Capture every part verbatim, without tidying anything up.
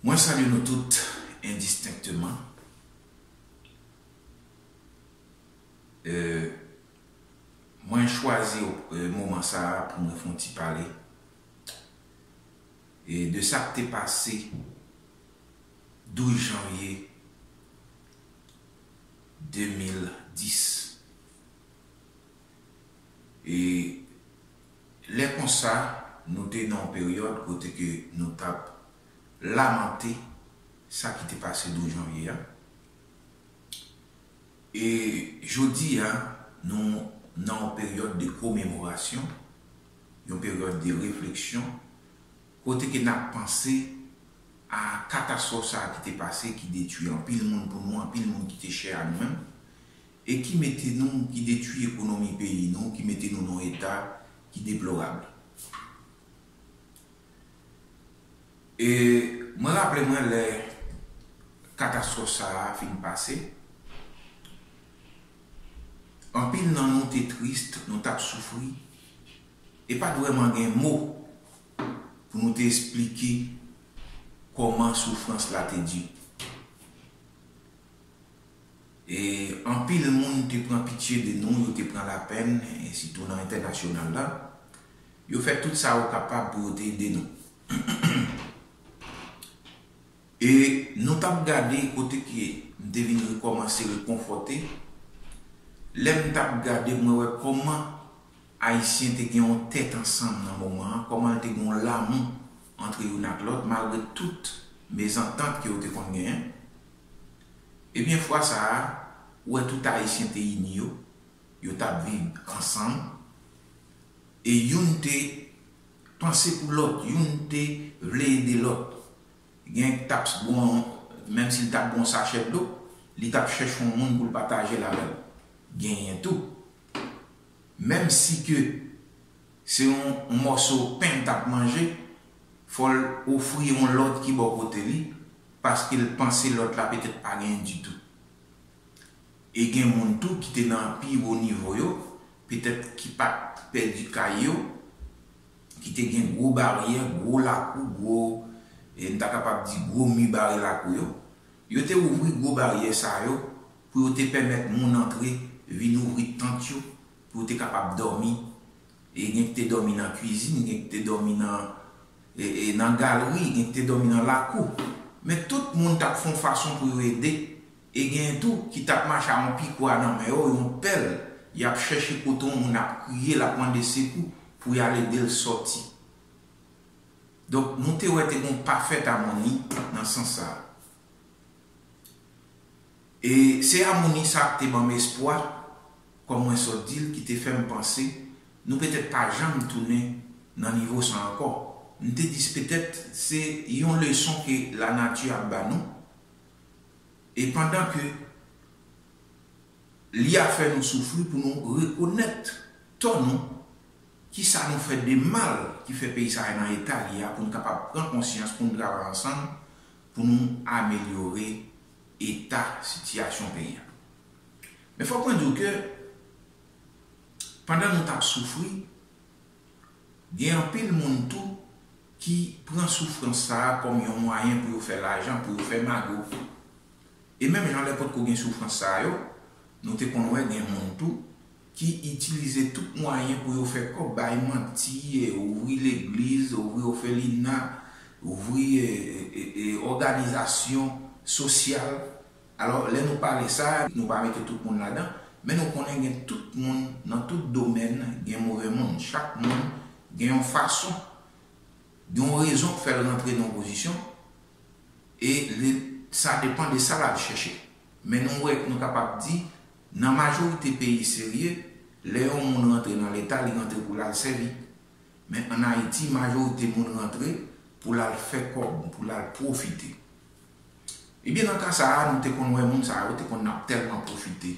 Mwen salye nou tout endistenkteman. E, mwen chwazi, e, moman sa a pou mwen fè yon ti pale, e, de sa k te pase douz janvye de mil dis. E lè konsa, nou te nan yon peryòd kote ke nou t ap lamante sa ki te pase douz janvye a. E jodi a, nou nan yon peryòd de komemorasyon, yon peryòd de refleksyon, kote ke n ap panse a katastwòf sa a ki te pase, ki detwi anpil moun pou nou, anpil moun ki te chè a nou menm, e ki mete nou, ki detwi ekonomi peyi nou, ki mete nou nan yon eta ki deplorab. E mwen raple mwen lè katastwòf sa a fin pase, anpil nan nou te tris, nou t ap soufri, e pa t vrèman gen mo pou nou te esplike kòman soufrans la te di. E anpil moun te pran pitye de nou, yo te pran lapèn, e sitou nan entènasyonal la, yo fè tout sa yo kapab pou yo te ede nou. E nou t ap gade kote ke m te vin rekòmanse rekonfòte. Lè m t ap gade, mwen wè kòman Ayisyen te gen yon tèt ansanm nan moman an, kòman l te gen yon lanmou antre youn ak lòt, malgre tout mezantant ke yo te konn genyen. Ebyen, fwa sa a, ou wè tout Ayisyen te ini yo, yo t ap viv ansanm, e youn te panse pou lòt, youn te vle ede lòt. Gen k t ap bon, menm si l t ap bon sachè dlo, li t ap chèche yon moun pou l pataje l avè l. Genyen tou. Menm si ke se yon, yon mòso pen l t ap manje, fò l ofri yon lòt ki bò kote li, paske l panse lòt la petèt pa genyen ditou. E gen moun tou ki te nan pi wo nivo yo, petèt ki pa t pèdi kay yo, ki te gen gwo baryè, gwo lakou, gwo, e n ta kapab di gwo mi bare lakou yo. Yo te ouvri gwo baryè sa yo pou yo te pèmèt moun antre, vin ouvri tant yo, pou yo te kapab dòmi. E gen ki te dòmi nan kwizin, gen ki te dòmi nan, e, e, nan galri, gen ki te dòmi nan lakou. Men tout moun t ap fè yon fason pou yo ede. E gen tou ki t ap mache a yon pikwa nan men yo, yon pèl, y ap chèche kote yon moun ap kriye, l ap mande sekou pou y al ede l sòti. Donk, nou te wè te gen yon pafèt amoni nan sans sa a. E se amoni sa a ki te ban m espwa, kòm mwen sot di l, ki te fè m panse nou petèt pa janm tounen nan nivo sa ankò. M te di petèt se yon leson ke lanati ap ba nou. E pandan ke li ap fè nou soufri, pou nou rekonèt tò nou, kisa nou fè de mal ki fè peyi sa a nan eta li a, pou n kapab pran konsyans, pou n travay ansanm, pou nou amelyore eta sitiyasyon peyi a. Men fòk mwen di w ke pandan nou t ap soufri, gen anpil moun tou ki pran soufrans sa a kòm yon mwayen pou yo fè lajan, pou yo fè mago. E menm jan lè potko gen soufrans sa yo, nou te konn wè gen moun tou ki itilize tout mwayen pou yo fè kòb, bay manti, e, ouvri legliz, ouvri òfelina, ouvri, e, e, e, e, òganizasyon sosyal. Alò, lè nou pale sa, nou pa mete tout moun ladan, men nou konnen gen tout moun, nan tout domèn, gen move moun. Chak moun gen yon fason, gen yon rezon k fè l rantre nan yon pozisyon, e li, sa depann de sa l al chèche. Men nou wè, nou kapab di, nan majorite peyi serye, lè yon moun rantre nan Leta, li rantre pou l al sèvi. Men ann Ayiti, majorite moun rantre pou l al fè kòb, pou l al pwofite. Ebyen, nan ka sa a, nou te konn wè moun sa yo te konn ap tèlman pwofite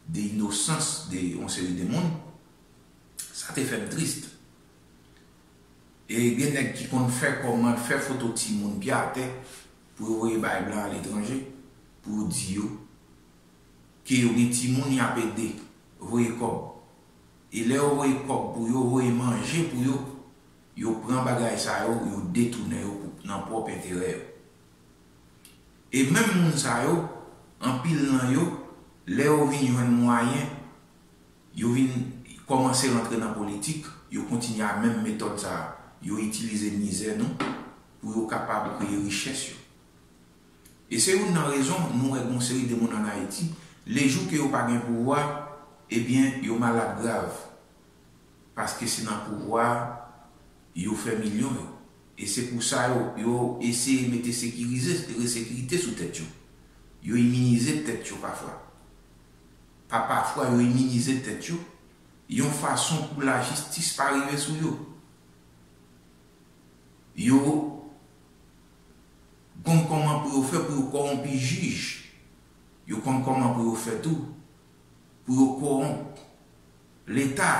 de inosans de yon seri de moun, sa te fè m tris. E gen nèg ki konn fè kòmand, fè foto timoun pye atè pou yo voye bay blan aletranje, pou yo di yo ke yo gen timoun y ap ede, voye kòb. E lè yo voye kòb pou yo, voye manje pou yo, yo pran bagay sa yo, yo detounen yo pou, nan pwòp enterè yo. E menm moun sa yo, anpil nan yo, lè yo vin jwenn mwayen, yo vin kòmanse rantre nan politik, yo kontinye a menm metòd sa a. Yo itilize mizè nou pou yo kapab kreye richès yo. E se youn nan rezon nou wè gon seri de moun ann Ayiti, lejou ke yo pa gen pouvwa, ebyen, yo malad grav. Paske se nan pouvwa yo fè milyon yo. E se pou sa yo, yo eseye mete sekirize, sekirite sou tèt yo. Yo iminize tèt yo pafwa. Pa pafwa, yo iminize tèt yo yon fason pou lajistis pa rive sou yo. Yo konn kòman pou yo fè pou yo kòwonpi jij. Yo konn kòman pou yo fè tou pou yo kòwonp Leta.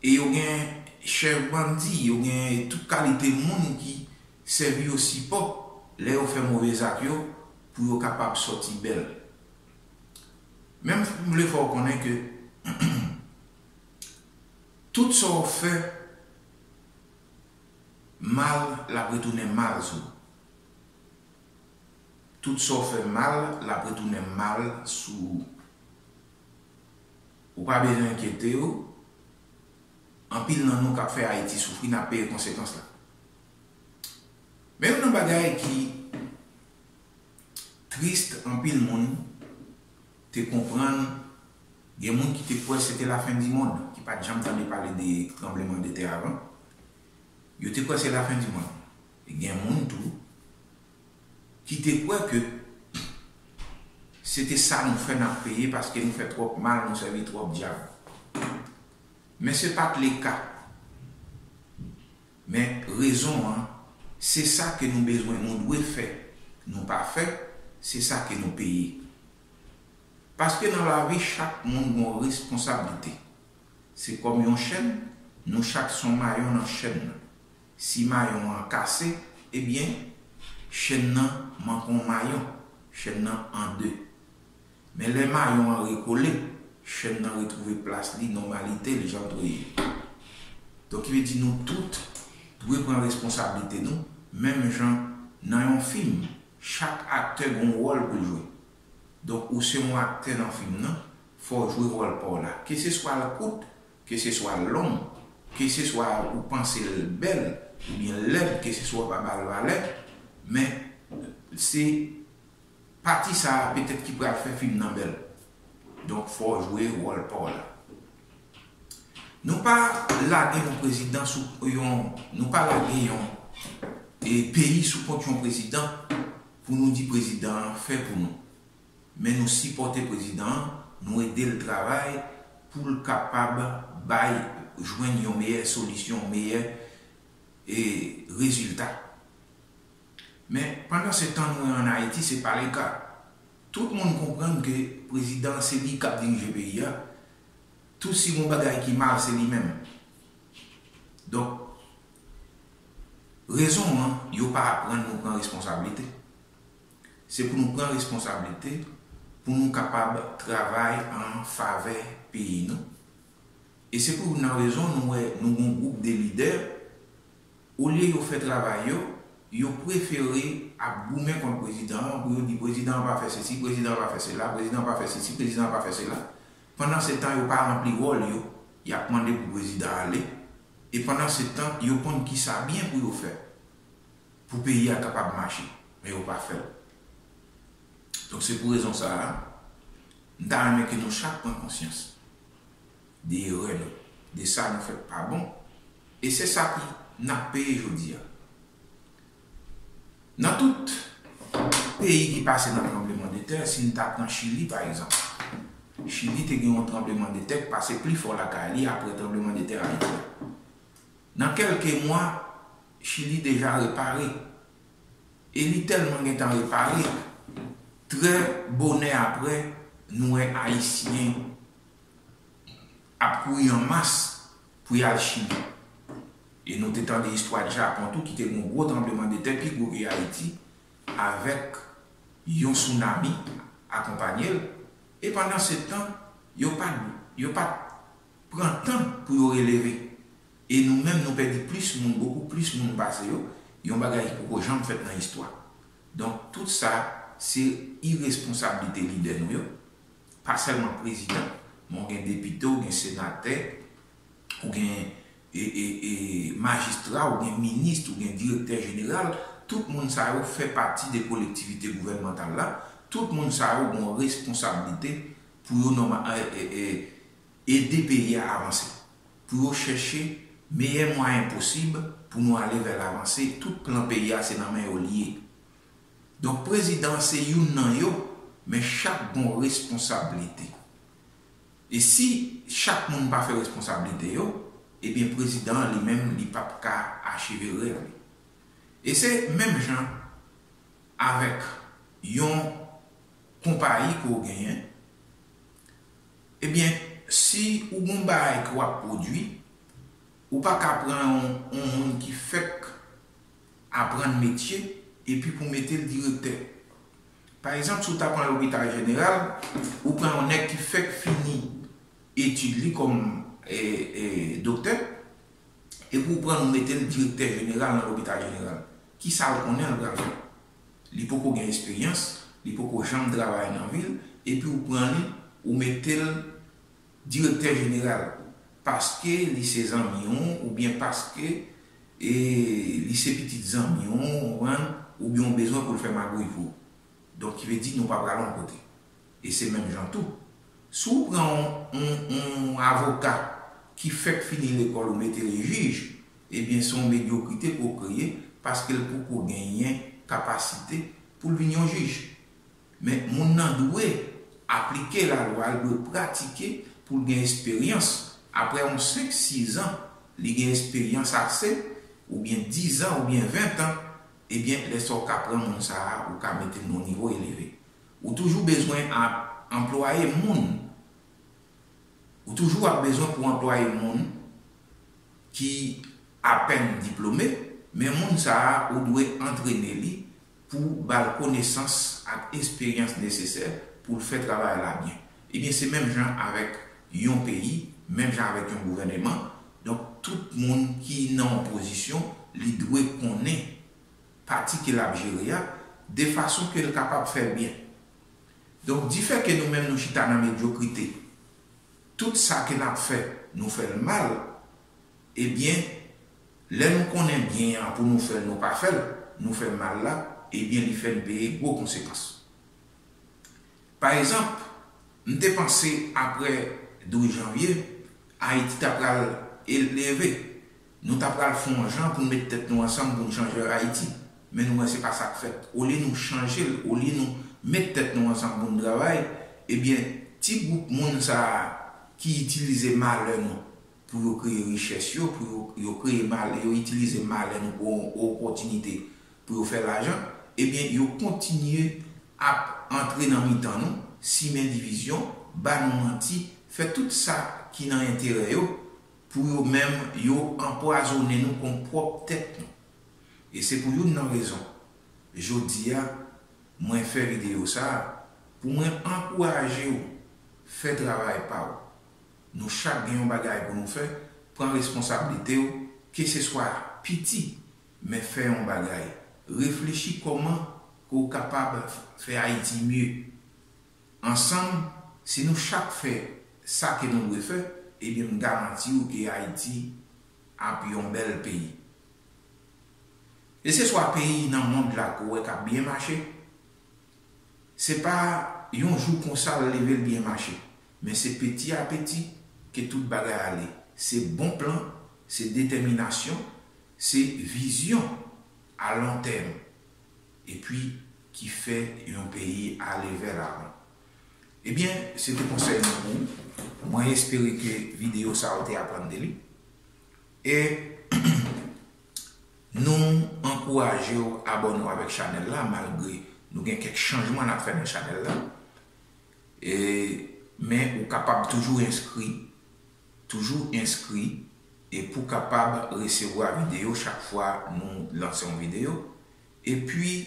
E yo gen chèf bandi, yo gen tout kalite moun ki sèvi yo sipò lè yo fè move zak yo pou yo kapab sòti bèl. Men m vle fè w konnen ke tout sa w fè mal, l ap retounen mal sou ou. Tout sa w fè mal, l ap retounen mal sou ou. Ou pa bezwen enkyete w. Anpil nan nou k ap fè Ayiti soufri, n ap peye konsekans la. Men youn nan bagay ki tris, anpil moun te konprann, gen moun ki te kwè se te lafen di mond, ki pa t janm tande pale de tranblemanndetè avan. Yo te kwè se lafen di mond. E gen moun tou ki te kwè ke se te sa nou fè n ap peye, paske nou fè twòp mal, nou sèvi twòp dyab. Men se pa t le ka. Men rezon an, se sa ke nou bezwen, nou dwe fè, nou pa fè, se sa ke nou peye. Paske nan lavi, chak moun gon responsablite. Se kòm yon chèn, nou chak se yon mayon nan chèn nan. Si mayon an kase, ebyen, chèn nan manke yon mayon, chèn nan an de. Men lè mayon an rekole, chèn nan retwouve plas li, nòmalite l, jan l dwe ye. Donk, ki vle di nou tout dwe pran responsablite nou, menm jan nan yon fim, chak aktè gon wòl pou l jwe. Donk, ou se yon aktè nan fim nan, fò w jwe wòl pa w la. Keseswa l kout, keseswa l long, keseswa ou panse l bèl oubyen lèd, keseswa w pa ba l valè, men se pati sa a petèt ki pral fè fim nan bèl. Donk, fò w jwe wòl pa w la. Nou pa lage yon prezidan sou yon, nou pa lage yon, e, peyi sou kont yon prezidan pou nou di prezidan an fè pou nou. Men nou sipòte prezidan an, nou ede l travay pou l kapab bay, jwenn yon meyè solisyon, yon meyè, e, rezilta. Men, pandan se tan nou wè ann Ayiti, se pa le ka. Tout moun konprann ke prezidan an se li k ap dirije peyi a. Tou si gon bagay ki mal, se li menm. Donk, rezon an, yo pa aprann nou pran responsablite. Se pou nou pran responsablite, pou nou kapab travay an favè peyi nou. E se pou youn nan rezon nou wè nou gon gwoup de lidè, olye yo fè travay yo, yo prefere ap goumen kont prezidan an pou yo di prezidan an pa fè sesi, prezidan an pa fè sela, prezidan an pa fè sesi, prezidan an pa fè sela. Pandan se tan yo pa ranpli wòl yo, y ap mande pou prezidan ale. E pandan se tan, yo konn ki sa byen pou yo fè pou peyi a kapab mache, men yo pa fè l. Donk, se pou rezon sa a, m ta renmen ke nou chak pran konsyans de erè nou, de sa nou fè k pa bon, e se sa ki n ap peye jodi a. Nan tout peyi ki pase nan tranblemanndetè, si n ta pran Chili, pa egzanp, Chili te gen yon tranblemanndetè ki pase pli fò lakay li apre tranblemanndetè Ayiti a. Nan kèlke mwa, Chili deja repare. E li tèlman gentan repare, trè bonè apre, nou wè Ayisyen ap kouri an mas pou y al Chili. E nou te tande istwa Japon tou, ki te gen yon gwo tranblemanndetè, pi gwo ke Ayiti, avèk yon sounami akonpanye l. E pandan se tan, yo pa, yo pa pran tan pou yo releve. E nou menm, nou pèdi plis moun, bokou plis moun pase yo, yon bagay ki poko janm fèt nan istwa. Donk, tout sa, se iresponsablite lidè nou yo. Pa sèlman prezidan, men ou gen depite, ou gen senatè, ou gen e, e, e, majistra, ou gen minis, ou gen direktè jeneral. Tout moun sa yo fè pati de kolektivite gouvènmantal la. Tout moun sa yo gen yon responsablite pou yo nòma- e, e, e, ede peyi a avanse, pou yo chèche meyè mwayen posib pou nou ale vè lavanse. Tout plan peyi a, se nan men yo li ye. Donk, prezidan an se youn nan yo, men chak gen yon responsablite. E si chak moun pa fè responsablite yo, ebyen, prezidan an li menm, li p ap ka acheve rèv li. E se menm jan avèk yon konpayi ke w genyen. Ebyen, si ou gen yon bagay ke w ap pwodui, ou pa ka pran yon, yon moun ki fèk aprann metye epi pou w mete l direktè. Pa egzanp, si w ta pran lopital jeneral, ou pran yon nèg ki fèk fini etid li kòm e, e, doktè, epi w pran l ou mete l direktè jeneral nan lopital jeneral. Kisa l konnen l pral fè? Li poko gen esperyans, li poko janm travay nan vil, epi w pran li, ou mete l direktè jeneral, paske li se zanmi w, oubyen paske e, li se pitit zanmi w, ou konprann, oubyen w bezwen pou l fè magouy pou ou. Donk, ki vle di nou pa pral yon kote. E se menm jan tou. Si w pran yon, yon, yon avoka ki fèk fini lekòl ou mete l jij, ebyen, se yon medyokrite ke w kreye paske l poko genyen kapasite pou l vin yon jij. Men moun nan dwe aplike lalwa, li dwe pratike pou l gen esperyans. Apre yon senk, sis an, li gen esperyans ase, oubyen diz an, oubyen ven an, ebyen, lè sa w ka pran moun sa a, ou ka mete l nan yon nivo eleve. Ou toujou bezwen ap anplwaye moun. Ou toujou ap bezwen pou anplwaye moun ki apèn diplome, men moun sa a, ou dwe antrene li pou ba l konesans ak esperyans nesesè pou l fè travay la byen. Ebyen, se menm jan avèk yon peyi, menm jan avèk yon gouvèneman. Donk, tout moun ki nan yon pozisyon, li dwe konnen pati ke l ap jere a, de fason ke l kapab fè l byen. Donk, difè ke nou menm nou chita nan medyokrite, tout sa ke n ap fè, nou fè l mal, ebyen, lè nou konnen byen an pou nou fè l, nou pa fè l, nou fè mal la, ebyen, li fè n peye gwo konsekans. Pa egzanp, m te panse apre douz janvye, Ayiti ta pral eleve. Nou ta pral fè yon jan pou n met tèt nou ansanm pou n chanje Ayiti. Men nou wè se pa sa k fèt. Olye nou chanje l, olye nou met tèt nou ansanm pou n travay, ebyen, ti gwoup moun sa a ki itilize malè nou pou yo kreye richès yo, pou yo, yo kreye malè, yo itilize malè nou pou yon opòtinite pou yo fè lajan, ebyen, yo kontinye ap antre nan mitan nou, simen divizyon, ba nou manti, fè tout sa ki nan enterè yo, pou yo menm, yo anpwazonnen nou kon pwòp tèt nou. E se pou youn nan rezon, jodi a, mwen fè videyo sa a, pou mwen ankouraje w fè travay pa w. Nou chak gen yon bagay pou nou fè, pran responsablite w, keseswa piti, men fè yon bagay. Reflechi kòman ke w kapab fè Ayiti mye. Ansanm, si nou chak fè sa ke nou dwe fè, ebyen, m garanti w ke Ayiti ap yon bèl peyi. E se swa peyi nan mond la ke w wè k ap byen mache, se pa yon jou konsa l leve l byen mache, men se peti a peti ke tout bagay ale. Se bon plan, se detèminasyon, se vizyon a lon tèm, epi ki fè yon peyi ale vè lavan. Ebyen, se te konsèy mwen pou ou. Mwen espere ke videyo sa a ou te aprann de li. E nou ankouraje w abòne w avèk chanèl la, malgre nou gen kèk chanjman n ap fè nan chanèl la. E, men ou kapab toujou enskri, toujou enskri, e pou kapab resevwa videyo chak fwa nou lanse yon videyo. Epi,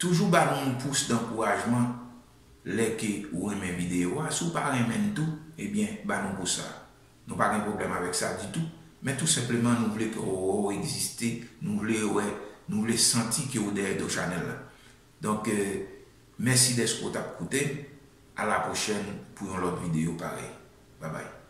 toujou ba nou yon pous dankourajman lè ke ou renmen videyo a. Si w pa renmen n tou, ebyen, ba nou pous sa. Nou pa gen pwoblèm avèk sa ditou, men tou senpleman nou vle ke w wè w egziste, nou vle wè, nou vle santi ke w dèyè do chanèl la. Donk, euh, mèsi dèske w t ap koute m. A la pwochèn pou yon lòt videyo parèy. Babay.